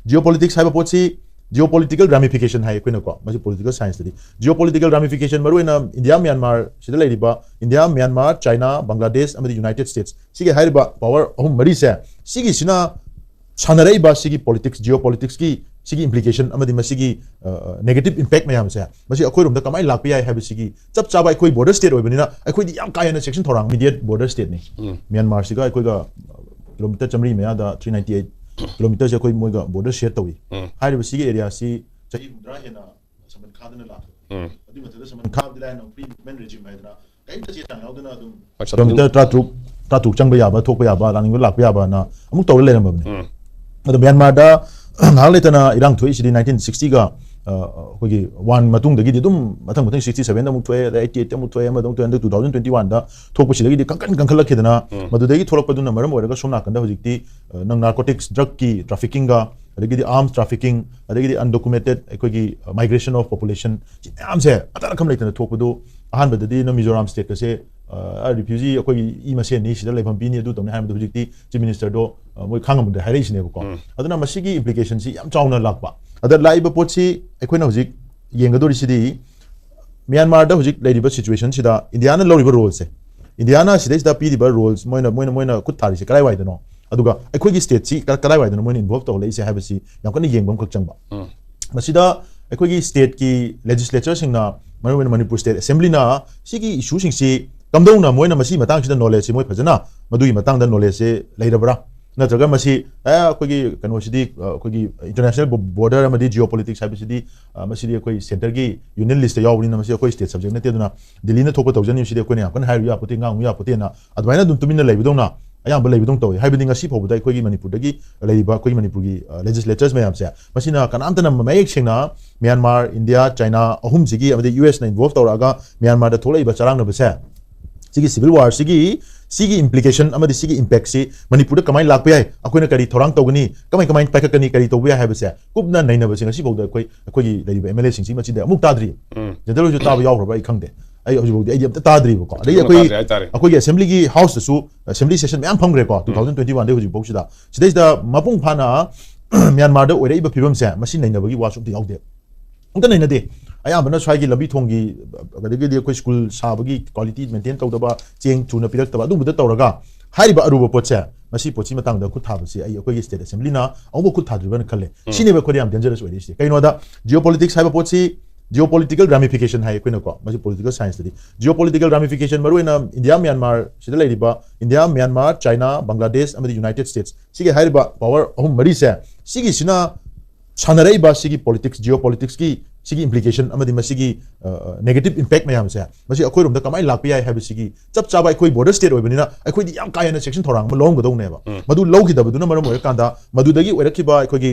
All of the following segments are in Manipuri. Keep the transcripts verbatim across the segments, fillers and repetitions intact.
ꯖꯤꯑꯣ ꯄꯣꯂꯤꯇꯤꯛꯁ ꯍꯥꯏꯕ ꯄꯣꯠꯁꯤ ꯖꯤꯑꯣ ꯄꯣꯂꯤꯇꯤꯀꯦꯜ ꯔꯥꯃꯤꯐꯤꯀꯦꯁꯟ ꯍꯥꯏ ꯑꯩꯈꯣꯏꯅꯀꯣ, ꯃꯁꯤ ꯄꯣꯂꯤꯇꯤꯀꯦꯜ ꯁꯥꯏꯟꯁꯇꯗꯤ꯫ ꯖꯤꯑꯣ ꯄꯣꯂꯤꯇꯤꯀꯦꯜ ꯔꯥꯃꯤꯐꯤꯀꯦꯁꯟ ꯃꯔꯨꯑꯣꯏꯅ ꯏꯟꯗꯤꯌꯥ, ꯃ꯭ꯌꯥꯟꯃꯥꯔ ꯁꯤꯗ ꯂꯩꯔꯤꯕ ꯏꯟꯗꯤꯌꯥ, ꯃ꯭ꯌꯥꯟꯃꯥꯔ, ꯆꯥꯏꯅꯥ, ꯕꯪꯒ꯭ꯂꯥꯗꯦꯁ ꯑꯃꯗꯤ ꯌꯨꯅꯥꯏꯇꯦꯗ ꯁ꯭ꯇꯦꯠꯁ, ꯁꯤꯒꯤ ꯍꯥꯏꯔꯤꯕ ꯄꯋꯥꯔ ꯑꯍꯨꯝ ꯃꯔꯤꯁꯦ, ꯁꯤꯒꯤꯁꯤꯅ ꯁꯥꯟꯅꯔꯛꯏꯕ ꯁꯤꯒꯤ ꯄꯣꯂꯤꯇꯤꯛꯁ, ꯖꯤꯑꯣ ꯄꯣꯂꯤꯇꯤꯛꯁꯀꯤ ꯁꯤꯒꯤ ꯏꯝꯄ꯭ꯂꯤꯀꯦꯁꯟ ꯑꯃꯗꯤ ꯃꯁꯤꯒꯤ ꯅꯦꯒꯦꯇꯤꯞ ꯏꯝꯄꯦꯛ ꯃꯌꯥꯝꯁꯦ, ꯃꯁꯤ ꯑꯩꯈꯣꯏꯔꯣꯝꯗ ꯀꯃꯥꯏꯅ ꯂꯥꯛꯄ ꯌꯥꯏ ꯍꯥꯏꯕꯁꯤꯒꯤ ꯆꯞ ꯆꯥꯕ, ꯑꯩꯈꯣꯏ ꯕꯣꯔꯗꯔ ꯁ꯭ꯇꯦꯠ ꯑꯣꯏꯕꯅꯤꯅ ꯑꯩꯈꯣꯏꯗꯤ ꯌꯥꯝ ꯀꯥ ꯍꯦꯟꯅ ꯆꯦꯛꯁꯤꯟ ꯊꯧꯔꯥꯡ꯫ ꯏꯃꯤꯗꯤꯌꯦꯠ ꯕꯣꯔꯗꯔ ꯁ꯭ꯇꯦꯠꯅꯤ꯫ ꯎꯝ. ꯃ꯭ꯌꯥꯟꯃꯥꯔꯁꯤꯒ ꯑꯩꯈꯣꯏꯒ ꯀꯤꯂꯣꯃꯤꯇꯔ ꯆꯥꯃꯔꯤ ꯃꯌꯥꯗ, ꯊ꯭ꯔꯤ ꯅꯥꯏꯟꯇꯤ ꯑꯩꯠ ꯀꯤꯂꯣꯃꯤꯇꯔꯁꯦ ꯑꯩꯈꯣꯏ ꯃꯣꯏꯒ ꯕꯣꯔꯗꯔ ꯁꯤꯌꯔ ꯇꯧꯏ꯫ ꯎꯝ. ꯍꯥꯏꯔꯤꯕ ꯁꯤꯒꯤ ꯑꯦꯔꯤꯌꯥꯁꯤ ꯆꯍꯤ ꯍꯨꯝꯗ꯭ꯔꯥ ꯍꯦꯟꯅ ꯁꯃꯟ ꯈꯥꯗꯅ ꯂꯥꯛꯈ꯭ꯔꯦ꯫ ꯎꯝ. ꯑꯗꯨꯒꯤ ꯃꯊꯛꯇ ꯁꯃꯟ ꯈꯥꯕꯗꯤ ꯂꯥꯏꯅ, ꯐ꯭ꯔꯤ ꯃꯨꯚꯃꯦꯟ ꯔꯦꯖꯤꯝ ꯍꯥꯏꯗꯅ ꯀꯔꯤꯝꯇ ꯆꯦ ꯆꯥꯡ ꯌꯥꯎꯗꯅ ꯑꯗꯨꯝ ꯍꯣꯏ, ꯁꯃꯟ ꯀꯤꯂꯣꯃꯤꯇꯔ ꯇꯔꯥꯇꯔꯨꯛ ꯇꯔꯥꯇꯔꯨꯛ ꯆꯪꯕ ꯌꯥꯕ, ꯊꯣꯛꯄ ꯌꯥꯕ, ꯂꯥꯛꯅꯤꯡꯕ ꯂꯥꯛꯄ ꯌꯥꯕꯅ ꯑꯃꯨꯛ ꯇꯧꯔ ꯂꯩꯔꯝꯃꯕꯅꯤ꯫ ꯎꯝ. ꯑꯗꯣ ꯃ꯭ꯌꯥꯟꯃꯥꯔꯗ ꯉꯥꯏꯍꯥꯛ ꯂꯩꯇꯅ ꯏꯔꯥꯡ ꯊꯣꯛꯏꯁꯤꯗꯤ ꯅꯥꯏꯟꯇꯤꯟ ꯁꯤꯛꯁꯇꯤꯒ ꯑꯩꯈꯣꯏꯒꯤ ꯋꯥꯟ ꯃꯇꯨꯡꯗꯒꯤꯗꯤ ꯑꯗꯨꯝ ꯃꯊꯪ ꯃꯊꯪ, ꯁꯤꯛꯁꯇꯤ ꯁꯚꯦꯟꯗ ꯑꯃꯨꯛ ꯊꯣꯛꯑꯦ, ꯑꯗ ꯑꯩꯠꯇꯤ ꯑꯩꯠꯇ ꯑꯃꯨꯛ ꯊꯣꯛꯑꯦ, ꯑꯃꯗ ꯑꯃꯨꯛ ꯊꯣꯛꯑꯦ, ꯍꯟꯗꯛ ꯇꯨ ꯊꯥꯎꯖꯟ ꯇ꯭ꯋꯦꯟꯇꯤ ꯋꯥꯟꯗ ꯊꯣꯛꯄꯁꯤꯗꯒꯤꯗꯤ ꯀꯟꯈꯠ ꯀꯟꯈꯠꯂꯛꯈꯤꯗꯅ, ꯎꯝ. ꯃꯗꯨꯗꯒꯤ ꯊꯣꯛꯂꯛꯄꯗꯨꯅ ꯃꯔꯝ ꯑꯣꯏꯔꯒ ꯁꯣꯝ ꯅꯥꯀꯟꯗ ꯍꯧꯖꯤꯛꯇꯤ ꯅꯪ ꯅꯥꯔꯀꯣꯇꯤꯛꯁ ꯗ꯭ꯔꯒꯀꯤ ꯇ꯭ꯔꯥꯐꯤꯀꯤꯡꯒ ꯑꯗꯒꯤꯗꯤ ꯑꯥꯔꯝꯁ ꯇ꯭ꯔꯥꯐꯤꯀꯤꯡ, ꯑꯗꯒꯤꯗꯤ ꯑꯟꯗꯣꯀꯨꯃꯦꯟꯇꯦꯠ ꯑꯩꯈꯣꯏꯒꯤ ꯃꯥꯏꯒ꯭ꯔꯦꯁꯟ ꯑꯣꯐ ꯄꯣꯄꯨꯂꯦꯁꯟ, ꯁꯤ ꯃꯌꯥꯝꯁꯦ ꯑꯇꯔꯛ ꯑꯃ ꯂꯩꯇꯅ ꯊꯣꯛꯄꯗꯨ, ꯑꯍꯥꯟꯕꯗꯗꯤ ꯅꯪ ꯃꯤꯖꯣꯔꯥꯝ ꯁ꯭ꯇꯦꯠꯀꯁꯦ ꯔꯤꯐ꯭ꯌꯨꯖꯤ ꯑꯩꯈꯣꯏꯒꯤ ꯏ ꯃꯁꯦꯟꯅꯤ, ꯁꯤꯗ ꯂꯩꯐꯝ ꯄꯤꯅꯤ, ꯑꯗꯨ ꯇꯧꯅꯤ ꯍꯥꯏꯕꯗꯣ ꯍꯧꯖꯤꯛꯇꯤ ꯆꯤꯐ ꯃꯤꯅꯤꯁꯇꯔꯗꯣ ꯃꯣꯏ ꯈꯥꯡꯉꯝꯗ ꯍꯥꯏꯔꯛꯏꯁꯤꯅꯦꯕꯀꯣ꯫ ꯎꯝ. ꯑꯗꯨꯅ ꯃꯁꯤꯒꯤ ꯏꯝꯄ꯭ꯂꯤꯀꯦꯁꯟꯁꯤ ꯌꯥꯝ ꯆꯥꯎꯅ ꯂꯥꯛꯄ꯫ ꯑꯗ ꯂꯥꯛꯏꯕ ꯄꯣꯠꯁꯤ ꯑꯩꯈꯣꯏꯅ ꯍꯧꯖꯤꯛ ꯌꯦꯡꯒꯗꯧꯔꯤꯁꯤꯗꯤ ꯃ꯭ꯌꯥꯟꯃꯥꯔꯗ ꯍꯧꯖꯤꯛ ꯂꯩꯔꯤꯕ ꯁꯤꯆꯨꯋꯦꯁꯟꯁꯤꯗ ꯏꯟꯗꯤꯌꯥꯅ ꯂꯧꯔꯤꯕ ꯔꯣꯜꯁꯦ, ꯏꯟꯗꯤꯌꯥꯅ ꯁꯤꯗꯩꯁꯤꯗ ꯄꯤꯔꯤꯕ ꯔꯣꯜꯁ, ꯃꯣꯏꯅ, ꯃꯣꯏꯅ, ꯃꯣꯏꯅ ꯈꯨꯠ ꯊꯥꯔꯤꯁꯦ ꯀꯗꯥꯏꯋꯥꯏꯗꯅꯣ, ꯑꯗꯨꯒ ꯑꯩꯈꯣꯏꯒꯤ ꯁ꯭ꯇꯦꯠꯁꯤ ꯀ-, ꯀꯗꯥꯏꯋꯥꯏꯗꯅꯣ ꯃꯣꯏꯅ ꯏꯟꯚꯣꯜꯕ ꯇꯧꯍꯜꯂꯛꯏꯁꯦ ꯍꯥꯏꯕꯁꯤ ꯌꯥꯝ ꯀꯟꯅ ꯌꯦꯡꯕ ꯑꯃꯈꯛ ꯆꯪꯕ꯫ ꯎꯝ. ꯃꯁꯤꯗ ꯑꯩꯈꯣꯏꯒꯤ ꯁ꯭ꯇꯦꯠꯀꯤ ꯂꯦꯖꯤꯁꯂꯦꯆꯔꯁꯤꯡꯅ, ꯃꯔꯨꯑꯣꯏꯅ ꯃꯅꯤꯄꯨꯔ ꯁ꯭ꯇꯦꯠ ꯑꯦꯁꯦꯝꯕ꯭ꯂꯤꯅ ꯁꯤꯒꯤ ꯏꯁꯨꯁꯤꯡꯁꯤ ꯀꯝꯗꯧꯅ ꯃꯣꯏꯅ ꯃꯁꯤ ꯃꯇꯥꯡꯁꯤꯗ ꯅꯣꯂꯦꯖꯁꯤ ꯃꯣꯏ ꯐꯖꯅ ꯃꯗꯨꯒꯤ ꯃꯇꯥꯡꯗ ꯅꯣꯂꯦꯖꯁꯦ ꯂꯩꯔꯕ꯭ꯔꯥ? ꯅꯠꯇ꯭ꯔꯒ ꯃꯁꯤ, ꯑꯦ, ꯑꯩꯈꯣꯏꯒꯤ ꯀꯩꯅꯣꯁꯤꯗꯤ, ꯑ, ꯑꯩꯈꯣꯏꯒꯤ ꯏꯟꯇꯔꯅꯦꯁꯅꯦꯜ ꯕꯣ-, ꯕꯣꯔꯗꯔ ꯑꯃꯗꯤ ꯖꯤꯑꯣ ꯄꯣꯂꯤꯇꯤꯛꯁ ꯍꯥꯏꯕꯁꯤꯗꯤ, ꯑ, ꯃꯁꯤꯗꯤ ꯑꯩꯈꯣꯏ ꯁꯦꯟꯇꯔꯒꯤ ꯌꯨꯅꯤꯌꯟ ꯂꯤꯁꯇ ꯌꯥꯎꯕꯅꯤꯅ ꯃꯁꯤ ꯑꯩꯈꯣꯏ ꯁ꯭ꯇꯦꯠ ꯁꯕꯖꯦꯛ ꯅꯠꯇꯦ, ꯑꯗꯨꯅ ꯗꯤꯜꯂꯤꯅ ꯊꯣꯛꯄ ꯇꯧꯖꯅꯤ, ꯁꯤꯗꯤ ꯑꯩꯈꯣꯏꯅ ꯌꯥꯝ ꯀꯟꯅ ꯍꯥꯏꯔꯨ ꯌꯥꯄꯣꯠꯇꯦ, ꯉꯥꯡꯉꯨ ꯌꯥꯄꯣꯠꯇꯦꯅ ꯑꯗꯨꯃꯥꯏꯅ ꯑꯗꯨꯝ ꯇꯨꯃꯤꯟꯅ ꯂꯩꯕꯗꯧꯅ ꯑꯌꯥꯝꯕ ꯂꯩꯕꯗꯧꯅ ꯇꯧꯋꯤ꯫ ꯍꯥꯏꯕꯗꯤ ꯉꯁꯤ ꯐꯥꯎꯕꯗ ꯑꯩꯈꯣꯏꯒꯤ ꯃꯅꯤꯄꯨꯔꯗꯒꯤ ꯂꯩꯔꯤꯕ ꯑꯩꯈꯣꯏꯒꯤ ꯃꯅꯤꯄꯨꯔꯒꯤ, ꯑ, ꯂꯦꯖꯤꯁꯂꯦꯆꯔꯁ ꯃꯌꯥꯝꯁꯦ, ꯃꯁꯤꯅ ꯀꯅꯥꯝꯇꯅ ꯃꯌꯦꯛ ꯁꯦꯡꯅ ꯃ꯭ꯌꯥꯟꯃꯥꯔ, ꯏꯟꯗꯤꯌꯥ, ꯆꯥꯏꯅꯥ ꯑꯍꯨꯝꯁꯤꯒꯤ ꯑꯃꯗꯤ ꯌꯨ ꯑꯦꯁꯅ ꯏꯟꯚꯣꯜꯕ ꯇꯧꯔꯛꯑꯒ ꯃ꯭ꯌꯥꯟꯃꯥꯔꯗ ꯊꯣꯛꯂꯛꯏꯕ ꯆꯔꯥꯡꯅꯕꯁꯦ, ꯁꯤꯒꯤ ꯁꯤꯚꯤꯜ ꯋꯥꯔꯁꯤꯒꯤ, ꯁꯤꯒꯤ ꯏꯝꯄ꯭ꯂꯤꯀꯦꯁꯟ ꯑꯃꯗꯤ ꯁꯤꯒꯤ ꯏꯝꯄꯦꯛꯁꯤ ꯃꯅꯤꯄꯨꯔꯗ ꯀꯃꯥꯏꯅ ꯂꯥꯛꯄ ꯌꯥꯏ, ꯑꯩꯈꯣꯏꯅ ꯀꯔꯤ ꯊꯧꯔꯥꯡ ꯇꯧꯒꯅꯤ, ꯀꯃꯥꯏ, ꯀꯃꯥꯏꯅ ꯄꯥꯏꯈꯠꯀꯅꯤ, ꯀꯔꯤ ꯇꯧꯕ ꯌꯥꯏ ꯍꯥꯏꯕꯁꯦ ꯀꯨꯞꯅ ꯅꯩꯅꯕꯁꯦ ꯉꯁꯤ ꯐꯥꯎꯗ ꯑꯩꯈꯣꯏ, ꯑꯩꯈꯣꯏꯒꯤ ꯂꯩꯔꯤꯕ ꯑꯦꯝ ꯑꯦꯜ ꯑꯦꯁꯤꯡꯁꯤ ꯃꯁꯤꯗ ꯑꯃꯨꯛ ꯇꯥꯗ꯭ꯔꯤ꯫ ꯎꯝ. ꯖꯦꯅꯔꯦꯜ ꯍꯣꯏꯁꯨ ꯇꯥꯕ ꯌꯥꯎꯈ꯭ꯔꯕ ꯑꯩ ꯈꯪꯗꯦ, ꯑꯩ ꯍꯧꯖꯤꯛ ꯐꯥꯎꯗꯤ ꯑꯩꯗꯤ ꯑꯝꯇ ꯇꯥꯗ꯭ꯔꯤꯕꯀꯣ꯫ ꯑꯗꯒꯤ ꯑꯗꯨꯃ ꯑꯩꯈꯣꯏ, ꯇꯥꯗ꯭ꯔꯤ ꯍꯥꯏꯇꯥꯔꯦ꯫ ꯑꯩꯈꯣꯏꯒꯤ ꯑꯁꯦꯝꯕ꯭ꯂꯤꯒꯤ ꯍꯥꯎꯁꯇꯁꯨ ꯑꯁꯦꯝꯕ꯭ꯂꯤ ꯁꯦꯁꯟ ꯃꯌꯥꯝ ꯐꯝꯈ꯭ꯔꯦꯀꯣ, ꯇꯨ ꯊꯥꯎꯖꯟ ꯇ꯭ꯋꯦꯟꯇꯤ ꯋꯥꯟꯗꯒꯤ ꯍꯧꯖꯤꯛ ꯐꯥꯎꯁꯤꯗ꯫ ꯁꯤꯗꯩꯁꯤꯗ ꯃꯄꯨꯡ ꯐꯥꯅ ꯃ꯭ꯌꯥꯟꯃꯥꯔꯗ ꯑꯣꯏꯔꯛꯏꯕ ꯐꯤꯕꯝꯁꯦ ꯃꯁꯤ ꯅꯩꯅꯕꯒꯤ ꯋꯥꯁꯨ ꯑꯝꯇ ꯌꯥꯎꯗꯦ꯫ ꯑꯝꯇ ꯅꯩꯅꯗꯦ꯫ ꯑꯌꯥꯝꯕꯅ ꯁ꯭ꯋꯥꯏꯒꯤ ꯂꯝꯕꯤ ꯊꯣꯡꯒꯤ, ꯑꯗꯒꯤꯗꯤ ꯑꯩꯈꯣꯏ ꯁ꯭ꯀꯨꯜ ꯁꯥꯕꯒꯤ ꯀ꯭ꯋꯥꯂꯤꯇꯤ ꯃꯦꯟꯇꯦꯟ ꯇꯧꯗꯕ, ꯆꯦꯡ ꯊꯨꯅ ꯄꯤꯔꯛꯇꯕ, ꯑꯗꯨꯝꯕꯗ ꯇꯧꯔꯒ ꯍꯥꯏꯔꯤꯕ ꯑꯔꯨꯕ ꯄꯣꯠꯁꯦ, ꯃꯁꯤ ꯄꯣꯠꯁꯤ ꯃꯇꯥꯡꯗ ꯈꯨꯠ ꯊꯥꯕꯁꯤ ꯑꯩ ꯑꯩꯈꯣꯏꯒꯤ ꯁ꯭ꯇꯦꯠ ꯑꯦꯁꯦꯝꯕ꯭ꯂꯤꯅ ꯑꯃꯨꯛꯐꯥꯎ ꯈꯨꯠ ꯊꯥꯗ꯭ꯔꯤꯕꯅ ꯈꯜꯂꯦ꯫ ꯁꯤꯅꯦꯕ ꯑꯩꯈꯣꯏꯗ ꯌꯥꯝ ꯗꯦꯟꯖꯔꯁ ꯑꯣꯏꯔꯤꯁꯦ꯫ ꯀꯩꯅꯣꯗ, ꯖꯤꯑꯣ ꯄꯣꯂꯤꯇꯤꯛꯁ ꯍꯥꯏꯕ ꯄꯣꯠꯁꯤ, ꯖꯤꯑꯣ ꯄꯣꯂꯤꯇꯤꯀꯦꯜ ꯔꯥꯃꯤꯐꯤꯀꯦꯁꯟ ꯍꯥꯏ ꯑꯩꯈꯣꯏꯅꯀꯣ, ꯃꯁꯤ ꯄꯣꯂꯤꯇꯤꯀꯦꯜ ꯁꯥꯏꯟꯁꯇꯗꯤ꯫ ꯖꯤꯑꯣ ꯄꯣꯂꯤꯇꯤꯀꯦꯜ ꯔꯥꯃꯤꯐꯤꯀꯦꯁꯟ, ꯃꯔꯨꯑꯣꯏꯅ ꯏꯟꯗꯤꯌꯥ, ꯃ꯭ꯌꯥꯟꯃꯥꯔ ꯁꯤꯗ ꯂꯩꯔꯤꯕ ꯏꯟꯗꯤꯌꯥ, ꯃ꯭ꯌꯥꯟꯃꯥꯔ, ꯆꯥꯏꯅꯥ, ꯕꯪꯒ꯭ꯂꯥꯗꯦꯁ ꯑꯃꯗꯤ ꯌꯨꯅꯥꯏꯇꯦꯗ ꯁ꯭ꯇꯦꯠꯁ, ꯁꯤꯒꯤ ꯍꯥꯏꯔꯤꯕ ꯄꯋꯥꯔ ꯑꯍꯨꯝ ꯃꯔꯤꯁꯦ, ꯁꯤꯒꯤꯁꯤꯅ ꯁꯥꯟꯅꯔꯛꯏꯕ ꯁꯤꯒꯤ ꯄꯣꯂꯤꯇꯤꯛꯁ, ꯖꯤꯑꯣ ꯄꯣꯂꯤꯇꯤꯛꯁꯀꯤ ꯁꯤꯒꯤ ꯏꯝꯄ꯭ꯂꯤꯀꯦꯁꯟ ꯑꯃꯗꯤ ꯃꯁꯤꯒꯤ ꯅꯦꯒꯦꯇꯤꯞ ꯏꯝꯄꯦꯛ ꯃꯌꯥꯝꯁꯦ, ꯃꯁꯤ ꯑꯩꯈꯣꯏꯔꯣꯝꯗ ꯀꯃꯥꯏꯅ ꯂꯥꯛꯄ ꯌꯥꯏ ꯍꯥꯏꯕꯁꯤꯒꯤ ꯆꯞ ꯆꯥꯕ, ꯑꯩꯈꯣꯏ ꯕꯣꯔꯗꯔ ꯁ꯭ꯇꯦꯠ ꯑꯣꯏꯕꯅꯤꯅ ꯑꯩꯈꯣꯏꯗꯤ ꯌꯥꯝ ꯀꯥ ꯍꯦꯟꯅ ꯆꯦꯛꯁꯤꯟ ꯊꯧꯔꯥꯡ ꯑꯃ ꯂꯧꯔꯝꯒꯗꯧꯅꯦꯕ꯫ ꯃꯗꯨ ꯂꯧꯈꯤꯗꯕꯗꯨꯅ ꯃꯔꯝ ꯑꯣꯏꯔꯀꯥꯟꯗ ꯃꯗꯨꯗꯒꯤ ꯑꯣꯏꯔꯛꯈꯤꯕ ꯑꯩꯈꯣꯏꯒꯤ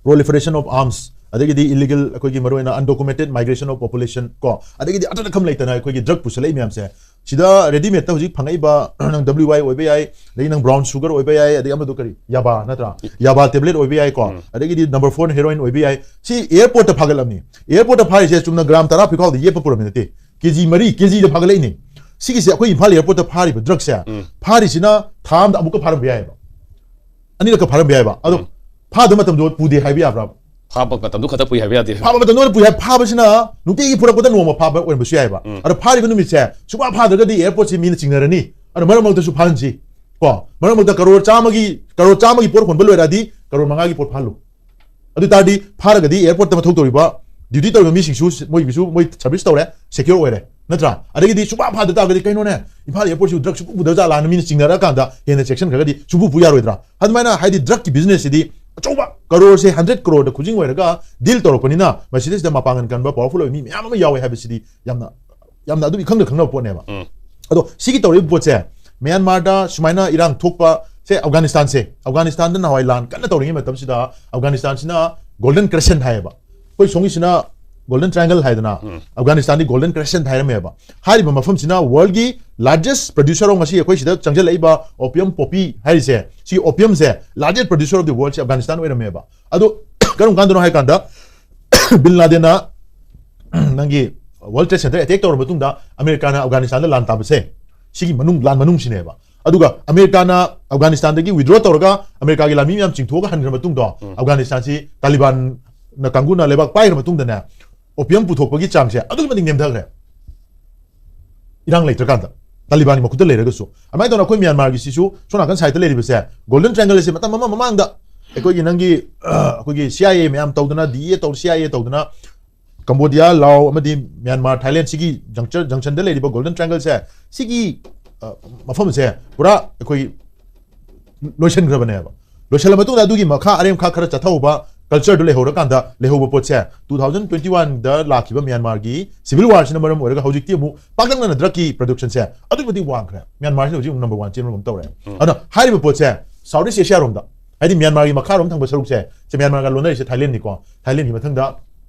proliferation of arms, ꯑꯗꯒꯤꯗꯤ ꯏꯂꯤꯒꯦꯜ, ꯑꯩꯈꯣꯏꯒꯤ ꯃꯔꯨꯑꯣꯏꯅ undocumented migration of population ꯀꯣ, ꯑꯗꯒꯤꯗꯤ ꯑꯇꯠ ꯑꯈꯝ ꯂꯩꯇꯅ ꯑꯩꯈꯣꯏꯒꯤ ꯗ꯭ꯔꯒ ꯄꯨꯁꯜꯂꯛꯏ ꯃꯌꯥꯝꯁꯦ, ꯁꯤꯗ ꯔꯦꯗꯤꯃꯦꯗꯇ ꯍꯧꯖꯤꯛ ꯐꯪꯉꯛꯏꯕ ꯅꯪ ꯗꯕ꯭ꯂꯤꯎ ꯑꯥꯏ ꯑꯣꯏꯕ ꯌꯥꯏ, ꯑꯗꯩ ꯅꯪ ꯕ꯭ꯔꯥꯎꯟ ꯁꯨꯒꯔ ꯑꯣꯏꯕ ꯌꯥꯏ, ꯑꯗꯩ ꯑꯃꯗꯣ ꯀꯔꯤ, ꯌꯥꯕꯥ ꯅꯠꯇ꯭ꯔꯥ? ꯌꯥꯕꯥ ꯇꯦꯕ꯭ꯂꯦꯠ ꯑꯣꯏꯕ ꯌꯥꯏꯀꯣ, ꯑꯗꯒꯤꯗꯤ ꯅꯝꯕꯔ ꯐꯣꯔꯅ ꯍꯦꯔꯣꯏꯟ ꯑꯣꯏꯕ ꯌꯥꯏ꯫ ꯁꯤ ꯑꯦꯌꯔꯄꯣꯔꯠꯇ ꯐꯥꯒꯠꯂꯕꯅꯤ꯫ ꯑꯦꯌꯔꯄꯣꯔꯠꯇ ꯐꯥꯔꯤꯁꯦ ꯆꯨꯝꯅ ꯒ꯭ꯔꯥꯝ ꯇꯔꯥ ꯐꯤꯈꯥꯎꯗ ꯌꯦꯞꯄ ꯄꯨꯔꯝꯃꯤ ꯅꯠꯇꯦ, ꯀꯦ ꯖꯤ ꯃꯔꯤ, ꯀꯦ ꯖꯤꯗ ꯐꯥꯒꯠꯂꯛꯏꯅꯤ꯫ ꯁꯤꯒꯤꯁꯦ ꯑꯩꯈꯣꯏ ꯏꯝꯐꯥꯜ ꯑꯦꯌꯔꯄꯣꯔꯠꯇ ꯐꯥꯔꯤꯕ ꯗ꯭ꯔꯒꯁꯦ, ꯐꯥꯔꯤꯁꯤꯅ ꯊꯥ ꯑꯃꯗ ꯑꯃꯨꯛꯀ ꯐꯥꯔꯝꯕ ꯌꯥꯏꯑꯕ, ꯑꯅꯤꯔꯛꯀ ꯐꯥꯔꯝꯕ ꯌꯥꯏꯕ꯫ ꯑꯗꯣ ꯐꯥꯗꯕ ꯃꯇꯝꯗꯣ ꯄꯨꯗꯦ ꯍꯥꯏꯕ ꯌꯥꯕ꯭ꯔꯥ? ꯐꯥꯕ ꯃꯇꯝꯗꯨ ꯈꯛꯇ ꯄꯨꯏ ꯍꯥꯏꯕ ꯌꯥꯗꯦ꯫ ꯐꯥꯕ ꯃꯇꯝꯗ ꯄꯨꯏ ꯍꯥꯏ, ꯐꯥꯕꯁꯤꯅ ꯅꯨꯡꯇꯤꯒꯤ ꯄꯨꯔꯛꯄꯗ ꯅꯣꯡꯃ ꯐꯥꯕ ꯑꯣꯏꯔꯝꯕꯁꯨ ꯌꯥꯏꯑꯕ꯫ ꯑꯗꯣ ꯐꯥꯔꯤꯕ ꯅꯨꯃꯤꯠꯁꯦ ꯁꯨꯡꯐꯥ ꯐꯥꯗ꯭ꯔꯒꯗꯤ ꯑꯦꯌꯔꯄꯣꯔꯠꯁꯤ ꯃꯤꯅ ꯆꯤꯡꯅꯔꯅꯤ꯫ ꯑꯗꯣ ꯃꯔꯛ ꯃꯔꯛꯇꯁꯨ ꯐꯥꯍꯟꯁꯤ ꯀꯣ꯫ ꯃꯔꯛ ꯃꯔꯛꯇ ꯀꯔꯣꯔ ꯆꯥꯝꯃꯒꯤ, ꯀꯔꯣꯔ ꯆꯥꯝꯃꯒꯤ ꯄꯣꯠ ꯍꯣꯟꯕ ꯂꯣꯏꯔꯛꯑꯗꯤ ꯀꯔꯣꯔ ꯃꯉꯥꯒꯤ ꯄꯣꯠ ꯐꯥꯍꯜꯂꯨ꯫ ꯑꯗꯨ ꯇꯥꯔꯗꯤ ꯐꯥꯔꯒꯗꯤ ꯑꯦꯌꯔꯄꯣꯔꯠꯇ ꯃꯊꯧ ꯇꯧꯔꯤꯕ, ꯗ꯭ꯌꯨꯇꯤ ꯇꯧꯔꯤꯕ ꯃꯤꯁꯤꯡꯁꯨ ꯃꯣꯏꯒꯤꯁꯨ, ꯃꯣꯏ ꯁꯔꯚꯤꯁ ꯇꯧꯔꯦ, ꯁꯦꯀ꯭ꯌꯣꯔ ꯑꯣꯏꯔꯦ, ꯅꯠꯇ꯭ꯔꯥ? ꯑꯗꯒꯤꯗꯤ ꯁꯨꯡꯐꯥ ꯐꯥꯗ ꯇꯥꯔꯒꯗꯤ ꯀꯩꯅꯣꯅꯦ, ꯏꯝꯐꯥꯜ ꯑꯦꯌꯔꯄꯣꯔꯠꯁꯤꯕꯨ ꯗ꯭ꯔꯒ ꯁꯨꯡꯄꯨ ꯄꯨꯗꯕ ꯖꯥꯠꯂꯥꯅ ꯃꯤꯅ ꯆꯤꯡꯅꯔꯛꯑꯀꯥꯟꯗ ꯍꯦꯟꯅ ꯆꯦꯛꯁꯤꯟꯈ꯭ꯔꯒꯗꯤ ꯁꯨꯡꯄꯨ ꯄꯨ ꯌꯥꯔꯣꯏꯗ꯭ꯔꯥ? ꯑꯗꯨꯃꯥꯏꯅ ꯍꯥꯏꯗꯤ ꯗ꯭ꯔꯒꯀꯤ ꯕꯤꯖꯤꯅꯦꯁꯁꯤꯗꯤ ꯑꯆꯧꯕ ꯀꯔꯣꯔꯁꯦ ꯍꯟꯗ꯭ꯔꯦꯠ ꯀꯔꯣꯔꯗ ꯈꯨꯖꯤꯡ ꯑꯣꯏꯔꯒ ꯗꯤꯜ ꯇꯧꯔꯛꯄꯅꯤꯅ ꯃꯁꯤꯗꯩꯁꯤꯗ ꯃꯄꯥꯡꯒꯜ ꯀꯟꯕ ꯄꯋꯥꯔꯐꯨꯜ ꯑꯣꯏꯕ ꯃꯤ ꯃꯌꯥꯝ ꯑꯃ ꯌꯥꯎꯋꯦ ꯍꯥꯏꯕꯁꯤꯗꯤ ꯌꯥꯝꯅ, ꯌꯥꯝꯅ ꯑꯗꯨꯝ ꯏꯈꯪꯗ ꯈꯪꯅꯕ ꯄꯣꯠꯅꯦꯕ꯫ ꯑꯗꯣ ꯁꯤꯒꯤ ꯇꯧꯔꯛꯏꯕ ꯄꯣꯠꯁꯦ, ꯃ꯭ꯌꯥꯟꯃꯥꯔꯗ ꯁꯨꯃꯥꯏꯅ ꯏꯔꯥꯡ ꯊꯣꯛꯄꯁꯦ, ꯑꯐꯒꯥꯅꯤꯁꯇꯥꯟꯁꯦ, ꯑꯐꯒꯥꯅꯤꯁꯇꯥꯟꯗ ꯅꯍꯥꯟꯋꯥꯏ ꯂꯥꯟ ꯀꯟꯅ ꯇꯧꯔꯤꯉꯩ ꯃꯇꯝꯁꯤꯗ ꯑꯐꯒꯥꯅꯤꯁꯇꯥꯟꯁꯤꯅ ꯒꯣꯜꯗꯟ ꯀ꯭ꯔꯦꯁꯦꯟ ꯍꯥꯏꯌꯦꯕ, ꯑꯩꯈꯣꯏ ꯁꯣꯝꯒꯤꯁꯤꯅ ꯒꯣꯜꯗꯟ ꯇ꯭ꯔꯥꯏꯡꯒꯜ ꯍꯥꯏꯗꯅ, ꯑꯐꯒꯥꯅꯤꯁꯇꯥꯟꯗꯤ ꯒꯣꯜꯗꯟ ꯀ꯭ꯔꯦꯁꯦꯟ ꯍꯥꯏꯔꯝꯃꯦꯕ꯫ ꯍꯥꯏꯔꯤꯕ ꯃꯐꯝꯁꯤꯅ ꯋꯥꯔꯜꯒꯤ ꯂꯥꯔꯖꯦꯁ ꯄ꯭ꯔꯗ꯭ꯌꯨꯁꯔ ꯑꯣꯐ, ꯉꯁꯤ ꯑꯩꯈꯣꯏ ꯁꯤꯗ ꯆꯪꯁꯤꯜꯂꯛꯏꯕ ꯑꯣꯄꯤꯌꯝ ꯄꯣꯄꯤ ꯍꯥꯏꯔꯤꯁꯦ, ꯁꯤ ꯑꯣꯄꯤꯌꯝꯁꯦ ꯂꯥꯔꯖꯦꯁ ꯄ꯭ꯔꯗ꯭ꯌꯨꯁꯔ ꯑꯣꯐ ꯗꯤ ꯋꯥꯔꯜꯁꯦ ꯑꯐꯒꯥꯅꯤꯁꯇꯥꯟ ꯑꯣꯏꯔꯝꯃꯦꯕ꯫ ꯑꯗꯣ ꯀꯔꯝ ꯀꯥꯟꯗꯅꯣ ꯍꯥꯏ ꯀꯥꯟꯗ ꯕꯤꯟ ꯂꯥꯗꯦꯟꯅ ꯅꯪꯒꯤ ꯋꯥꯔꯜ ꯇ꯭ꯔꯦꯗ ꯁꯦꯟꯇꯔ ꯑꯦꯇꯦꯛ ꯇꯧꯔꯕ ꯃꯇꯨꯡꯗ ꯑꯃꯦꯔꯤꯀꯥꯅ ꯑꯐꯒꯥꯅꯤꯁꯇꯥꯟꯗ ꯂꯥꯟ ꯇꯥꯕꯁꯦ, ꯁꯤꯒꯤ ꯃꯅꯨꯡ, ꯂꯥꯟ ꯃꯅꯨꯡꯁꯤꯅꯦꯕ꯫ ꯑꯗꯨꯒ ꯑꯃꯦꯔꯤꯀꯥꯅ ꯑꯐꯒꯥꯅꯤꯁꯇꯥꯟꯗꯒꯤ withdraw ꯇꯧꯔꯒ ꯑꯃꯦꯔꯤꯀꯥꯒꯤ ꯂꯥꯟꯃꯤ ꯃꯌꯥꯝ ꯆꯤꯡꯊꯣꯛꯑꯒ ꯍꯟꯈ꯭ꯔ ꯃꯇꯨꯡꯗꯣ, ꯎꯝ꯫ ꯑꯐꯒꯥꯅꯤꯁꯇꯥꯟꯁꯤ ꯇꯥꯂꯤꯕꯥꯟꯅ ꯀꯥꯡꯕꯨꯅ ꯂꯩꯕꯥꯛ ꯄꯥꯏꯈ꯭ꯔ ꯃꯇꯨꯡꯗꯅꯦ, opium ꯄꯨꯊꯣꯛꯄꯒꯤ ꯆꯥꯡꯁꯦ ꯑꯗꯨꯛꯀꯤ ꯃꯇꯤꯛ ꯅꯦꯝꯊꯈ꯭ꯔꯦ꯫ ꯏꯔꯥꯡ ꯂꯩꯇ꯭ꯔꯀꯥꯟꯗ, ꯇꯥꯂꯤꯕꯥꯟꯒꯤ ꯃꯈꯨꯠꯇ ꯂꯩꯔꯒꯁꯨ꯫ ꯑꯗꯨꯃꯥꯏꯅ ꯇꯧꯅ ꯑꯩꯈꯣꯏ ꯃ꯭ꯌꯥꯟꯃꯥꯔꯒꯤꯁꯤꯁꯨ ꯁꯣꯝ ꯅꯥꯀꯟ side ꯇ ꯂꯩꯔꯤꯕꯁꯦ, Golden Triangle ꯑꯁꯦ ꯃꯇꯝ ꯑꯃ ꯃꯃꯥꯡꯗ ꯑꯩꯈꯣꯏꯒꯤ ꯅꯪꯒꯤ, ꯑ, ꯑꯩꯈꯣꯏꯒꯤ C I A ꯃꯌꯥꯝ ꯇꯧꯗꯅ, D E A ꯇꯧ, C I A ꯇꯧꯗꯅ, ꯀꯝꯕꯣꯗꯤꯌꯥ, ꯂꯥꯑꯣ ꯑꯃꯗꯤ ꯃ꯭ꯌꯥꯟꯃꯥꯔ, ꯊꯥꯏꯂꯦꯟ ꯁꯤꯒꯤ juncture, junction ꯗ ꯂꯩꯔꯤꯕ Golden Triangle ꯁꯦ, ꯁꯤꯒꯤ, ꯑ, ꯃꯐꯝꯁꯦ ꯄꯨꯔꯥ ꯑꯩꯈꯣꯏ ꯂꯣꯏꯁꯤꯟꯈ꯭ꯔꯕꯅꯦꯕ꯫ ꯂꯣꯏꯁꯤꯜꯂ ꯃꯇꯨꯡꯗ ꯑꯗꯨꯒꯤ ꯃꯈꯥ ꯑꯔꯦꯝ ꯈꯥ ꯈꯔ ꯆꯠꯊꯍꯧꯕ culture ꯗꯨ ꯂꯩꯍꯧꯔꯀꯥꯟꯗ ꯂꯩꯍꯧꯕ ꯄꯣꯠꯁꯦ, two thousand twenty one ꯗ ꯂꯥꯛꯈꯤꯕ ꯃ꯭ꯌꯥꯟꯃꯥꯔꯒꯤ civil war ꯁꯤꯅ ꯃꯔꯝ ꯑꯣꯏꯔꯒ ꯍꯧꯖꯤꯛꯇꯤ ꯑꯃꯨꯛ ꯄꯥꯛꯇꯛꯅꯅ drug ꯀꯤ production ꯁꯦ ꯑꯗꯨꯛꯀꯤ ꯃꯇꯤꯛ ꯋꯥꯡꯈ꯭ꯔꯦ꯫ ꯃ꯭ꯌꯥꯟꯃꯥꯔꯁꯤꯅ ꯍꯧꯖꯤꯛ ꯑꯃꯨꯛ number one ꯆꯦꯟꯕꯒꯨꯝ ꯇꯧꯔꯦ꯫ ꯎꯝ꯫ ꯑꯗꯨꯅ ꯍꯥꯏꯔꯤꯕ ꯄꯣꯠꯁꯦ South East Asia ꯔꯣꯝꯗ, ꯍꯥꯏꯗꯤ ꯃ꯭ꯌꯥꯟꯃꯥꯔꯒꯤ ꯃꯈꯥꯔꯣꯝ ꯊꯪꯕ ꯁꯔꯨꯛꯁꯦ, ꯁꯦ ꯃ꯭ꯌꯥꯟꯃꯥꯔꯒ ꯂꯣꯟꯅꯔꯤꯁꯦ ꯊꯥꯏꯂꯦꯟꯅꯤꯀꯣ꯫ ꯊꯥꯏꯂꯦꯟꯒꯤ ꯃꯊꯪꯗ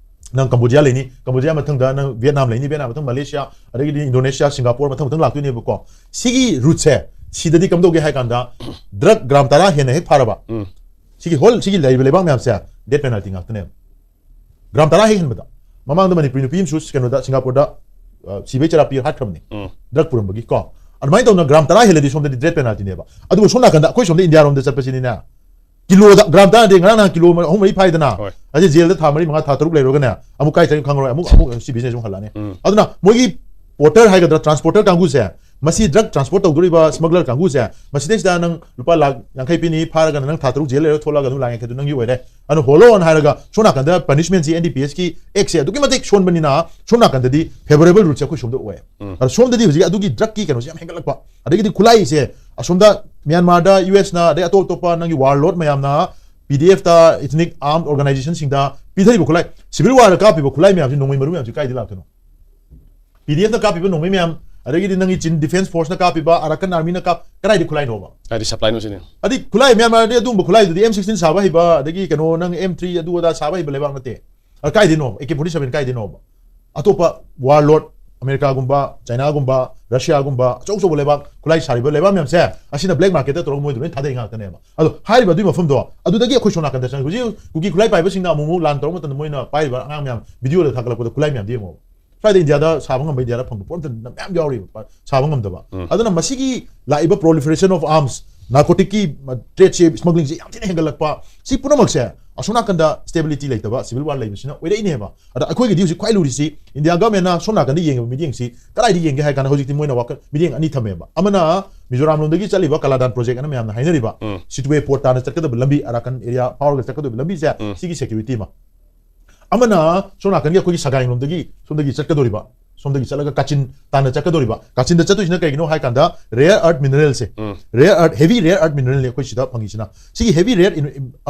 ꯅꯪ ꯀꯝꯕꯣꯗꯤꯌꯥ ꯂꯩꯅꯤ, ꯀꯝꯕꯣꯗꯤꯌꯥ ꯃꯊꯪꯗ ꯅꯪ ꯚꯤꯌꯦꯠꯅꯥꯝ ꯂꯩꯅꯤ, ꯚꯤꯌꯦꯠꯅꯥꯝ ꯃꯊꯪ ꯃꯂꯦꯁꯤꯌꯥ, ꯑꯗꯒꯤꯗꯤ ꯏꯟꯗꯣꯅꯦꯁꯤꯌꯥ, ꯁꯤꯡꯒꯥꯄꯣꯔ ꯃꯊꯪ ꯃꯊꯪ ꯂꯥꯛꯇꯣꯏꯅꯦꯕꯀꯣ꯫ ꯁꯤꯒꯤ route ꯁꯦ ꯁꯤꯗꯗꯤ ꯀꯝꯗꯧꯒꯦ ꯍꯥꯏ ꯀꯥꯟꯗ, drug gram ꯇꯔꯥ ꯍꯦꯟꯅ ꯍꯦꯛ ꯐꯥꯔꯕ, ꯎꯝ꯫ ꯁꯤꯒꯤ whole ꯁꯤꯒꯤ ꯂꯩꯔꯤꯕ ꯂꯩꯕꯥꯛ ꯃꯌꯥꯝꯁꯦ death penalty ꯉꯥꯛꯇꯅꯦꯕ꯫ Gram ꯇꯔꯥ ꯍꯦꯛ ꯍꯦꯟꯕꯗ꯫ ꯃꯃꯥꯡꯗ ꯃꯅꯤꯄꯨꯔꯤ ꯅꯨꯄꯤ ꯑꯃꯁꯨ ꯀꯩꯅꯣꯗ, ꯁꯤꯡꯒꯥꯄꯨꯔꯗ, ꯑ, ꯁꯤꯕꯩ ꯆꯔꯥ ꯄꯤꯔ ꯍꯥꯠꯈ꯭ꯔꯕꯅꯤ꯫ ꯎꯝ꯫ Drug ꯄꯨꯔꯝꯕꯒꯤ ꯀꯣ꯫ ꯑꯗꯨꯃꯥꯏꯅ ꯇꯧꯅ gram ꯇꯔꯥ ꯍꯦꯜꯂꯗꯤ ꯁꯣꯝꯗꯗꯤ death penalty ꯅꯦꯕ꯫ ꯑꯗꯨꯕꯨ ꯁꯣꯝ ꯅꯥꯀꯟꯗ, ꯑꯩꯈꯣꯏ ꯁꯣꯝꯗ ꯏꯟꯗꯤꯌꯥꯔꯣꯝꯗ ꯆꯠꯄꯁꯤꯅꯤꯅꯦ, ꯀꯤꯂꯣꯗ, gram ꯇꯔꯥꯗꯤ ꯉꯔꯥꯡ ꯅꯍꯥꯟ ꯀꯤꯂꯣ ꯑꯍꯨꯝ ꯃꯔꯤ ꯐꯥꯏꯗꯅ, ꯍꯣꯏ꯫ ꯑꯗꯩ ꯖꯦꯜꯗ ꯊꯥ ꯃꯔꯤ ꯃꯉꯥ, ꯊꯥ ꯇꯔꯨꯛ ꯂꯩꯔꯨꯔꯒꯅꯦ, ꯑꯃꯨꯛ ꯀꯥꯏ ꯆꯠꯀꯅꯤ ꯈꯪꯉꯔꯣꯏ, ꯑꯃꯨꯛ, ꯑꯃꯨꯛ ꯁꯤ business ꯑꯃꯨꯛ ꯍꯜꯂꯛꯑꯅꯤ꯫ ꯎꯝ꯫ ꯑꯗꯨꯅ ꯃꯣꯏꯒꯤ porter ꯍꯥꯏꯒꯗ꯭ꯔꯥ, transporter ꯀꯥꯡꯕꯨꯁꯦ, ꯃꯁꯤ drug transport ꯇꯧꯗꯣꯔꯤꯕ smuggler ꯀꯥꯡꯕꯨꯁꯦ, ꯃꯁꯤꯗꯩꯁꯤꯗ ꯅꯪ ꯂꯨꯄꯥ ꯂꯥꯈ ꯌꯥꯡꯈꯩ ꯄꯤꯅꯤ, ꯐꯥꯔꯒꯅ ꯅꯪ ꯊꯥ ꯇꯔꯨꯛ ꯖꯦꯜ ꯂꯩꯔ ꯊꯣꯛꯂꯛꯑꯒ ꯑꯗꯨꯝ ꯂꯥꯛ ꯌꯥꯡꯈꯩꯗꯨ ꯅꯪꯒꯤ ꯑꯣꯏꯔꯦ꯫ ꯑꯗꯨꯅ hold on ꯍꯥꯏꯔꯒ ꯁꯣꯝ ꯅꯥꯀꯟꯗ punishment ꯁꯤ N D P S ꯀꯤ act ꯁꯦ ꯑꯗꯨꯛꯀꯤ ꯃꯇꯤꯛ ꯁꯣꯟꯕꯅꯤꯅ, ꯁꯣꯝ ꯅꯥꯀꯟꯗꯗꯤ favourable route ꯁꯦ ꯑꯩꯈꯣꯏ ꯁꯣꯝꯗ ꯑꯣꯏ꯫ ꯎꯝ꯫ ꯑꯗꯣ ꯁꯣꯝꯗꯗꯤ ꯍꯧꯖꯤꯛ ꯑꯗꯨꯒꯤ drug ꯀꯤ ꯀꯩꯅꯣꯁꯦ ꯌꯥꯝ ꯍꯦꯟꯒꯠꯂꯛꯄ꯫ ꯑꯗꯒꯤꯗꯤ ꯈꯨꯠꯂꯥꯏꯁꯦ ꯑꯁꯣꯝꯗ ꯃ꯭ꯌꯥꯟꯃꯥꯔꯗ U S ꯅ, ꯑꯗꯩ ꯑꯇꯣꯞ ꯑꯇꯣꯞꯄ ꯅꯪꯒꯤ warlord ꯃꯌꯥꯝꯅ P D F ꯇ, ethnic armed organization ꯁꯤꯡꯗ ꯄꯤꯊꯔꯤꯕ ꯈꯨꯠꯂꯥꯏ, civil war ꯗ ꯀꯥꯞꯄꯤꯕ ꯈꯨꯠꯂꯥꯏ ꯃꯌꯥꯝꯁꯤ, ꯅꯣꯡꯃꯩ ꯃꯔꯨ ꯃꯌꯥꯝꯁꯤ ꯀꯥꯏꯗꯩ ꯂꯥꯛꯇꯣꯏꯅꯣ? P D F ꯅ ꯀꯥꯞꯄꯤꯕ ꯅꯣꯡꯃꯩ ꯃꯌꯥꯝ, ꯑꯗꯒꯤꯗꯤ ꯅꯪꯒꯤ Chin Defence Force ꯅ ꯀꯥꯞꯄꯤꯕ, Arakan Army ꯅ ꯀꯥꯞ-, ꯀꯗꯥꯏꯗꯩ ꯈꯨꯠꯂꯥꯏꯅꯣꯕ? ꯍꯥꯏꯗꯤ supply ꯅꯣ ꯁꯤꯅꯤ꯫ ꯑꯗꯩ ꯈꯨꯠꯂꯥꯏ ꯃ꯭ꯌꯥꯟꯃꯥꯔꯗꯤ ꯑꯗꯨꯒꯨꯝꯕ ꯈꯨꯠꯂꯥꯏꯗꯨꯗꯤ M sixteen ꯁꯥꯕ ꯍꯩꯕ, ꯑꯗꯒꯤ ꯀꯩꯅꯣ, ꯅꯪ M three ꯑꯗꯨ ꯑꯗꯥ ꯁꯥꯕ ꯍꯩꯕ ꯂꯩꯕꯥꯛ ꯅꯠꯇꯦ꯫ ꯑ, ꯀꯥꯏꯗꯩꯅꯣ? A K forty seven ꯀꯥꯏꯗꯩꯅꯣꯕ? ꯑꯇꯣꯞꯄ warlord, ꯑꯃꯦꯔꯤꯀꯥꯒꯨꯝꯕ, ꯆꯥꯏꯅꯥꯒꯨꯝꯕ, ꯔꯁꯤꯌꯥꯒꯨꯝꯕ, ꯑꯆꯧ ꯑꯆꯧꯕ ꯂꯩꯕꯥꯛ, ꯈꯨꯠꯂꯥꯏ ꯁꯥꯔꯤꯕ ꯂꯩꯕꯥꯛ ꯃꯌꯥꯝꯁꯦ, ꯑꯁꯤꯅ black market ꯇ ꯇꯧꯔꯒ ꯃꯣꯏꯗ ꯂꯣꯏ ꯊꯥꯗꯩ ꯉꯥꯛꯇꯅꯦꯕ꯫ ꯑꯗꯣ ꯍꯥꯏꯔꯤꯕ ꯑꯗꯨꯒꯤ ꯃꯐꯝꯗꯣ, ꯑꯗꯨꯗꯒꯤ ꯑꯩꯈꯣꯏ ꯁꯣꯝ ꯅꯥꯀꯟꯗ ꯆꯪꯉꯤ꯫ ꯍꯧꯖꯤꯛ ꯀꯨꯀꯤ ꯈꯨꯠꯂꯥꯏ ꯄꯥꯏꯕꯁꯤꯡꯅ ꯑꯃꯨꯛ ꯑꯃꯨꯛ ꯂꯥꯟ ꯇꯧꯔꯛꯄ ꯃꯇꯝꯗ ꯃꯣꯏꯅ ꯄꯥꯏꯔꯤꯕ ꯑꯉꯥꯡ ꯃꯌꯥꯝ video ꯗ ꯊꯥꯒꯠꯂꯛꯄꯗ ꯈꯨꯠꯂꯥꯏ ꯃꯌꯥꯝꯗꯤ ꯌꯦꯡꯉꯣ꯫ ꯁ꯭ꯋꯥꯏꯗ ꯏꯟꯗꯤꯌꯥꯗ ꯁꯥꯕ ꯉꯝꯕ, ꯏꯟꯗꯤꯌꯥꯗ ꯐꯪꯕ ꯄꯣꯠ ꯑꯝꯇ ꯃꯌꯥꯝ ꯌꯥꯎꯔꯤꯕ ꯁꯥꯕ ꯉꯝꯗꯕ꯫ ꯑꯗꯨꯅ ꯃꯁꯤꯒꯤ ꯂꯥꯛꯏꯕ proliferation of arms, narcotic ꯀꯤ trade ꯁꯦ, smuggling ꯁꯦ ꯌꯥꯝ ꯊꯤꯅ ꯍꯦꯟꯒꯠꯂꯛꯄ, ꯁꯤ ꯄꯨꯝꯅꯃꯛꯁꯦ ꯑꯁꯣꯝ ꯅꯥꯀꯟꯗ stability ꯂꯩꯇꯕ, civil war ꯂꯩꯕꯁꯤꯅ ꯑꯣꯏꯔꯛꯏꯅꯦꯕ꯫ ꯑꯗ ꯑꯩꯈꯣꯏꯒꯤꯗꯤ ꯍꯧꯖꯤꯛ ꯈ꯭ꯋꯥꯏ ꯂꯨꯔꯤꯁꯤ ꯏꯟꯗꯤꯌꯥ ꯒꯃꯦꯟꯅ ꯁꯣꯝ ꯅꯥꯀꯟꯗ ꯌꯦꯡꯉꯤꯕ ꯃꯤꯠꯌꯦꯡꯁꯤ ꯀꯗꯥꯏꯗ ꯌꯦꯡꯒꯦ ꯍꯥꯏ ꯀꯥꯟꯗ, ꯍꯧꯖꯤꯛꯇꯤ ꯃꯣꯏꯅ ꯋꯥꯈꯜ ꯃꯤꯠꯌꯦꯡ ꯑꯅꯤ ꯊꯝꯃꯦꯕ꯫ ꯑꯃꯅ ꯃꯤꯖꯣꯔꯥꯝ ꯂꯣꯝꯗꯒꯤ ꯆꯠꯂꯤꯕ ꯀꯂꯥꯗꯥꯟ project ꯑꯅ ꯃꯌꯥꯝꯅ ꯍꯥꯏꯅꯔꯤꯕ, ꯁꯤꯇꯨꯋꯦ port ꯇꯥꯟꯅ ꯆꯠꯀꯗꯕ ꯂꯝꯕꯤ, ꯑꯔꯥꯀꯟ area ꯐꯥꯎꯔꯒ ꯆꯠꯀꯗꯕ ꯂꯝꯕꯤꯁꯦ, ꯁꯤꯒꯤ security ꯑꯃ꯫ ꯑꯃꯅ ꯁꯣꯝ ꯅꯥꯀꯟꯒꯤ ꯑꯩꯈꯣꯏꯒꯤ ꯁꯒꯥꯏ ꯂꯣꯝꯗꯒꯤ ꯁꯣꯝꯗꯒꯤ ꯆꯠꯀꯗꯧꯔꯤꯕ, ꯁꯣꯝꯗꯒꯤ ꯆꯠꯂꯒ ꯀꯥꯆꯤꯟ ꯇꯥꯟꯅ ꯆꯠꯀꯗꯧꯔꯤꯕ, ꯀꯥꯆꯤꯟꯗ ꯆꯠꯇꯣꯏꯁꯤꯅ ꯀꯩꯒꯤꯅꯣ ꯍꯥꯏ ꯀꯥꯟꯗ, rare earth mineral ꯁꯦ, rare earth, heavy rare earth mineral ꯅꯦ ꯑꯩꯈꯣꯏ ꯁꯤꯗ ꯐꯪꯉꯤꯁꯤꯅ꯫ ꯁꯤꯒꯤ heavy rare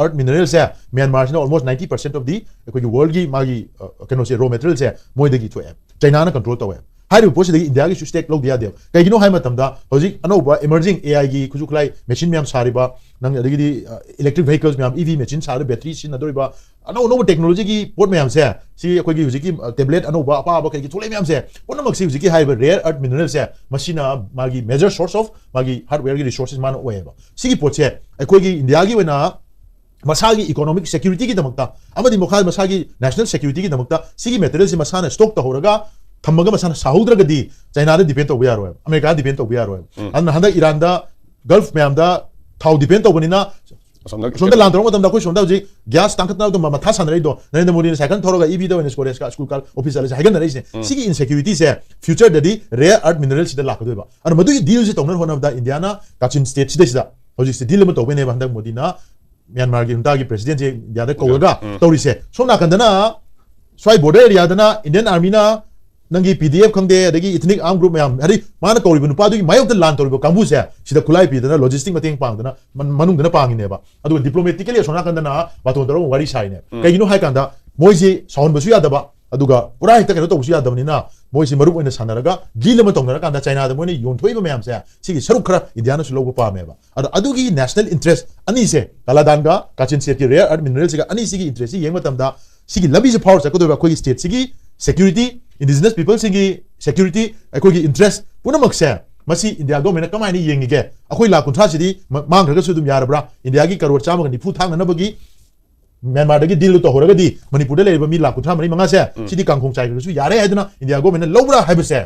earth mineral say ꯃ꯭ꯌꯥꯟꯃꯥꯔꯁꯤꯅ almost ninety percent of the ꯑꯩꯈꯣꯏꯒꯤ world ꯒꯤ ꯃꯥꯒꯤ, ꯑ, ꯀꯩꯅꯣꯁꯦ, raw material ꯁꯦ ꯃꯣꯏꯗꯒꯤ ꯊꯣꯛꯑꯦ꯫ ꯆꯩꯅꯥꯅ control ꯇꯧꯋꯦ꯫ ꯍꯥꯏꯔꯤꯕ ꯄꯣꯠꯁꯤꯗꯒꯤ ꯏꯟꯗꯤꯌꯥꯒꯤꯁꯨ stake ꯂꯧꯗ ꯌꯥꯗꯦꯕ꯫ ꯀꯩꯒꯤꯅꯣ ꯍꯥꯏ ꯃꯇꯝꯗ, ꯍꯧꯖꯤꯛ ꯑꯅꯧꯕ emerging A I ꯒꯤ ꯈꯨꯠꯁꯨ ꯈꯨꯠꯂꯥꯏ machine ꯃꯌꯥꯝ ꯁꯥꯔꯤꯕ, ꯅꯪ ꯑꯗꯒꯤꯗꯤ, ꯑ, electric vehicles ꯃꯌꯥꯝ, E V machine ꯁꯥꯔꯤꯕ, battery ꯁꯤꯖꯤꯟꯅꯗꯧꯔꯤꯕ, ꯑꯅꯧ ꯑꯅꯧꯕ technology ꯒꯤ ꯄꯣꯠ ꯃꯌꯥꯝꯁꯦ, ꯁꯤ ꯑꯩꯈꯣꯏꯒꯤ ꯍꯧꯖꯤꯛꯀꯤ, ꯑ, tablet ꯑꯅꯧꯕ ꯑꯄꯥꯕ ꯀꯩꯀꯩ ꯊꯣꯛꯂꯛꯏ ꯃꯌꯥꯝꯁꯦ ꯄꯨꯝꯅꯃꯛꯁꯤ ꯍꯧꯖꯤꯛꯀꯤ ꯍꯥꯏꯔꯤꯕ rare earth mineral ꯁꯦ, ꯃꯁꯤꯅ ꯃꯥꯒꯤ major source of ꯃꯥꯒꯤ hardware ꯒꯤ resources ꯃꯥꯅ ꯑꯣꯏꯌꯦꯕ꯫ ꯁꯤꯒꯤ ꯄꯣꯠꯁꯦ ꯑꯩꯈꯣꯏꯒꯤ ꯏꯟꯗꯤꯌꯥꯒꯤ ꯑꯣꯏꯅ ꯃꯁꯥꯒꯤ economic security ꯒꯤꯗꯃꯛꯇ ꯑꯃꯗꯤ ꯃꯈꯥ ꯃꯁꯥꯒꯤ national security ꯒꯤꯗꯃꯛꯇ ꯁꯤꯒꯤ material ꯁꯤ ꯃꯁꯥꯅ stock ꯇꯧꯍꯧꯔꯒ ꯊꯝꯃꯒ ꯃꯁꯥꯅ ꯁꯥꯍꯧꯗ꯭ꯔꯒꯗꯤ ꯆꯩꯅꯥꯗ depend ꯇꯧꯕ ꯌꯥꯔꯣꯏꯕ, ꯑꯃꯦꯔꯤꯀꯥꯗ depend ꯇꯧꯕ ꯌꯥꯔꯣꯏꯕ꯫ ꯑꯗꯨꯅ ꯍꯟꯗꯛ ꯏꯔꯥꯟꯗ, Gulf ꯃꯌꯥꯝꯗ ꯊꯥꯎ depend ꯇꯧꯕꯅꯤꯅ, ꯑꯁꯣꯝꯗ ꯁꯣꯝꯗ ꯂꯥꯟ ꯇꯧꯔꯛꯄ ꯃꯇꯝꯗ ꯑꯩꯈꯣꯏ ꯁꯣꯝꯗ ꯍꯧꯖꯤꯛ gas ꯇꯥꯡꯈꯠꯇꯅꯕ ꯃꯊꯥ ꯁꯥꯟꯅꯔꯛꯏꯗꯣ, ꯅꯔꯦꯟꯗ꯭ꯔ ꯃꯣꯗꯤꯅ cycle ꯊꯧꯔꯒ E V ꯗ ꯑꯣꯏꯅ ꯁ꯭ꯀꯨꯜ ꯁ꯭ꯀꯨꯜ office ꯆꯠꯂꯁꯦ ꯍꯥꯏꯒꯠꯅꯔꯛꯏꯁꯦ꯫ ꯁꯤꯒꯤ insecurity ꯁꯦ future ꯗꯗꯤ rare earth mineral ꯁꯤꯗ ꯂꯥꯛꯀꯗꯣꯏꯕ꯫ ꯑꯗꯨꯅ ꯃꯗꯨꯒꯤ deal ꯁꯦ ꯇꯧꯅꯕ ꯍꯣꯠꯅꯕꯗ ꯏꯟꯗꯤꯌꯥꯅ ꯀꯥꯆꯤꯟ state ꯁꯤꯗꯩꯁꯤꯗ ꯍꯧꯖꯤꯛꯁꯦ deal ꯑꯃ ꯇꯧꯕꯩꯅꯦꯕ ꯍꯟꯗꯛ ꯃꯣꯗꯤꯅ ꯃ꯭ꯌꯥꯟꯃꯥꯔꯒꯤ junta ꯒꯤ president ꯁꯦ ꯏꯟꯗꯤꯌꯥꯗ ꯀꯧꯔꯒ ꯇꯧꯔꯤꯁꯦ꯫ ꯁꯣꯝ ꯅꯥꯀꯟꯗꯅ ꯁ꯭ꯋꯥꯏ border area ꯗꯅ Indian Army ꯅ ꯅꯪꯒꯤ P D F ꯈꯪꯗꯦ, ꯑꯗꯒꯤ ethnic armed group ꯃꯌꯥꯝ, ꯍꯥꯏꯗꯤ ꯃꯥꯅ ꯀꯧꯔꯤꯕ ꯅꯨꯄꯥꯗꯨꯒꯤ ꯃꯥꯌꯣꯛꯇ ꯂꯥꯟ ꯇꯧꯔꯤꯕ ꯀꯥꯡꯕꯨꯁꯦ ꯁꯤꯗ ꯈꯨꯠꯂꯥꯏ ꯄꯤꯗꯅ, logistic ꯃꯇꯦꯡ ꯄꯥꯡꯗꯅ, ꯃꯅꯨꯡꯗꯅ ꯄꯥꯡꯉꯤꯅꯦꯕ꯫ ꯑꯗꯨꯒ diplomatically ꯑꯁꯣꯝ ꯅꯥꯀꯟꯗꯅ ꯕꯥꯇꯣꯟ ꯇꯧꯔꯒ ꯋꯥꯔꯤ ꯁꯥꯏꯅꯦ꯫ ꯀꯩꯒꯤꯅꯣ ꯍꯥꯏ ꯀꯥꯟꯗ ꯃꯣꯏꯁꯤ ꯁꯥꯎꯍꯟꯕꯁꯨ ꯌꯥꯗꯕ, ꯑꯗꯨꯒ ꯄꯨꯔꯥ ꯍꯦꯛꯇ ꯀꯩꯅꯣ ꯇꯧꯕꯁꯨ ꯌꯥꯗꯕꯅꯤꯅ, ꯃꯣꯏꯁꯤ ꯃꯔꯨꯞ ꯑꯣꯏꯅ ꯁꯥꯟꯅꯔꯒ deal ꯑꯃ ꯇꯧꯅꯔꯀꯥꯟꯗ ꯆꯩꯅꯥꯗ ꯃꯣꯏꯅ ꯌꯣꯟꯊꯣꯛꯏꯕ ꯃꯌꯥꯝꯁꯦ, ꯁꯤꯒꯤ ꯁꯔꯨꯛ ꯈꯔ ꯏꯟꯗꯤꯌꯥꯅꯁꯨ ꯂꯧꯕ ꯄꯥꯝꯃꯦꯕ꯫ ꯑꯗꯣ ꯑꯗꯨꯒꯤ national interest ꯑꯅꯤꯁꯦ, ꯀꯂꯥꯗꯥꯟꯒ ꯀꯥꯆꯤꯟ state ꯀꯤ rare earth mineral ꯁꯤꯒ ꯑꯅꯤꯁꯤꯒꯤ interest ꯁꯤ ꯌꯦꯡꯕ ꯃꯇꯝꯗ, ꯁꯤꯒꯤ ꯂꯝꯕꯤꯁꯦ ꯐꯥꯎꯔ ꯆꯠꯀꯗꯣꯏꯕ ꯑꯩꯈꯣꯏꯒꯤ state ꯁꯤꯒꯤ security, indigenous people ꯁꯤꯡꯒꯤ security, ꯑꯩꯈꯣꯏꯒꯤ interest ꯄꯨꯝꯅꯃꯛꯁꯦ, ꯃꯁꯤ ꯏꯟꯗꯤꯌꯥ government ꯅ ꯀꯃꯥꯏꯅ ꯌꯦꯡꯉꯤꯒꯦ? ꯑꯩꯈꯣꯏ ꯂꯥꯈ ꯀꯨꯟꯊ꯭ꯔꯥꯁꯤꯗꯤ ꯃꯥꯡꯈ꯭ꯔꯒꯁꯨ ꯑꯗꯨꯝ ꯌꯥꯔꯕ꯭ꯔꯥ? ꯏꯟꯗꯤꯌꯥꯒꯤ ꯀꯔꯣꯔ ꯆꯥꯝꯃꯒ ꯅꯤꯐꯨ ꯊꯥꯡꯅꯅꯕꯒꯤ ꯃ꯭ꯌꯥꯟꯃꯥꯔꯗꯒꯤ ꯗꯤꯜꯗꯨ ꯇꯧꯍꯧꯔꯒꯗꯤ ꯃꯅꯤꯄꯨꯔꯗ ꯂꯩꯔꯤꯕ ꯃꯤ ꯂꯥꯈ ꯀꯨꯟꯊ꯭ꯔꯥ ꯃꯔꯤ ꯃꯉꯥꯁꯦ ꯁꯤꯗꯤ ꯀꯥꯡꯈꯣꯡ ꯆꯥꯏꯈ꯭ꯔꯁꯨ ꯌꯥꯔꯦ ꯍꯥꯏꯗꯅ ꯏꯟꯗꯤꯌꯥ ꯒꯣꯔꯃꯦꯟꯅ ꯂꯧꯕ꯭ꯔꯥ ꯍꯥꯏꯕꯁꯦ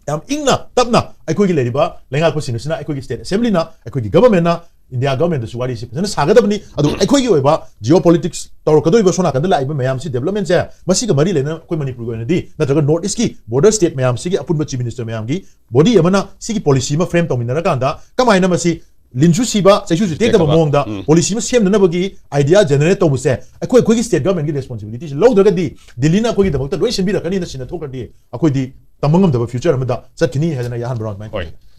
ꯌꯥꯝ ꯏꯪꯅ ꯇꯞꯅ ꯑꯩꯈꯣꯏꯒꯤ ꯂꯩꯔꯤꯕ ꯂꯩꯉꯥꯛꯄꯁꯤꯡ ꯑꯁꯤꯅ ꯑꯩꯈꯣꯏꯒꯤ ꯁ꯭ꯇꯦꯠ ꯑꯦꯁꯦꯝꯕ꯭ꯂꯤꯅ ꯑꯩꯈꯣꯏꯒꯤ ꯒꯕꯔꯃꯦꯟꯅ ꯏꯟꯗꯤꯌꯥ ꯒꯕꯔꯃꯦꯟꯗꯁꯨ ꯋꯥꯔꯤꯁꯤ ꯐꯖꯅ ꯁꯥꯒꯗꯕꯅꯤ꯫ ꯑꯗꯨ ꯑꯩꯈꯣꯏꯒꯤ ꯑꯣꯏꯕ ꯖꯤꯑꯣ ꯄꯣꯂꯤꯇꯤꯛꯁ ꯇꯧꯔꯛꯀꯗꯧꯔꯤꯕ ꯁꯣꯝ ꯅꯥꯀꯟꯗ ꯂꯥꯛꯏꯕ ꯃꯌꯥꯝꯁꯤ ꯗꯦꯕꯂꯞꯃꯦꯟꯁꯦ ꯃꯁꯤꯒ ꯃꯔꯤ ꯂꯩꯅꯅ ꯑꯩꯈꯣꯏ ꯃꯅꯤꯄꯨꯔꯒꯤ ꯑꯣꯏꯅꯗꯤ ꯅꯠꯇ꯭ꯔꯒ ꯅꯣꯔꯠ ꯏꯁꯀꯤ ꯕꯣꯔꯗꯔ ꯁ꯭ꯇꯦꯠ ꯃꯌꯥꯝꯁꯤꯒꯤ ꯑꯄꯨꯟꯕ ꯆꯤꯐ ꯃꯤꯅꯤꯁꯇꯔ ꯃꯌꯥꯝꯒꯤ ꯕꯣꯗꯤ ꯑꯃꯅ ꯁꯤꯒꯤ ꯄꯣꯂꯤꯁꯤ ꯑꯃ ꯐ꯭ꯔꯦꯝ ꯇꯧꯃꯤꯟꯅꯔꯀꯥꯟꯗ ꯀꯃꯥꯏꯅ ꯃꯁꯤ ꯂꯤꯟꯁꯨ ꯁꯤꯕ ꯆꯩꯁꯨꯁꯨ ꯇꯦꯛꯇꯕ ꯇꯦꯛꯇꯕ꯫ ꯃꯑꯣꯡꯗ ꯎꯝ꯫ ꯄꯣꯂꯤꯁꯤ ꯑꯃ ꯁꯦꯝꯅꯅꯕꯒꯤ ꯑꯥꯏꯗꯤꯌꯥ ꯖꯦꯅꯦꯔꯦꯠ ꯇꯧꯕꯁꯦ ꯑꯩꯈꯣꯏ ꯑꯩꯈꯣꯏꯒꯤ ꯁ꯭ꯇꯦꯠ ꯒꯕꯔꯃꯦꯟꯒꯤ ꯔꯦꯁꯄꯣꯟꯁꯤꯕꯤꯂꯤꯇꯤꯁꯤ ꯂꯧꯗ꯭ꯔꯒꯗꯤ ꯗꯤꯜꯂꯤꯅ ꯑꯩꯈꯣꯏꯒꯤꯗꯃꯛꯇ ꯂꯣꯏ ꯁꯤꯟꯕꯤꯔꯛꯀꯅꯤꯅ ꯁꯤꯟꯅ ꯊꯣꯛꯈ꯭ꯔꯗꯤ ꯑꯩꯈꯣꯏꯗꯤ ꯇꯝꯕ ꯉꯝꯗꯕ ꯐ꯭ꯌꯨꯆꯔ ꯑꯃꯗ ꯆꯠꯈꯤꯅꯤ ꯍꯥꯏꯗꯅ ꯑꯩ ꯑꯍꯥꯟꯕ ꯔꯥꯎꯟ ꯑꯗꯨꯃꯥꯏꯅ ꯍꯣꯏ꯫ ꯇꯧꯖꯒꯦ꯫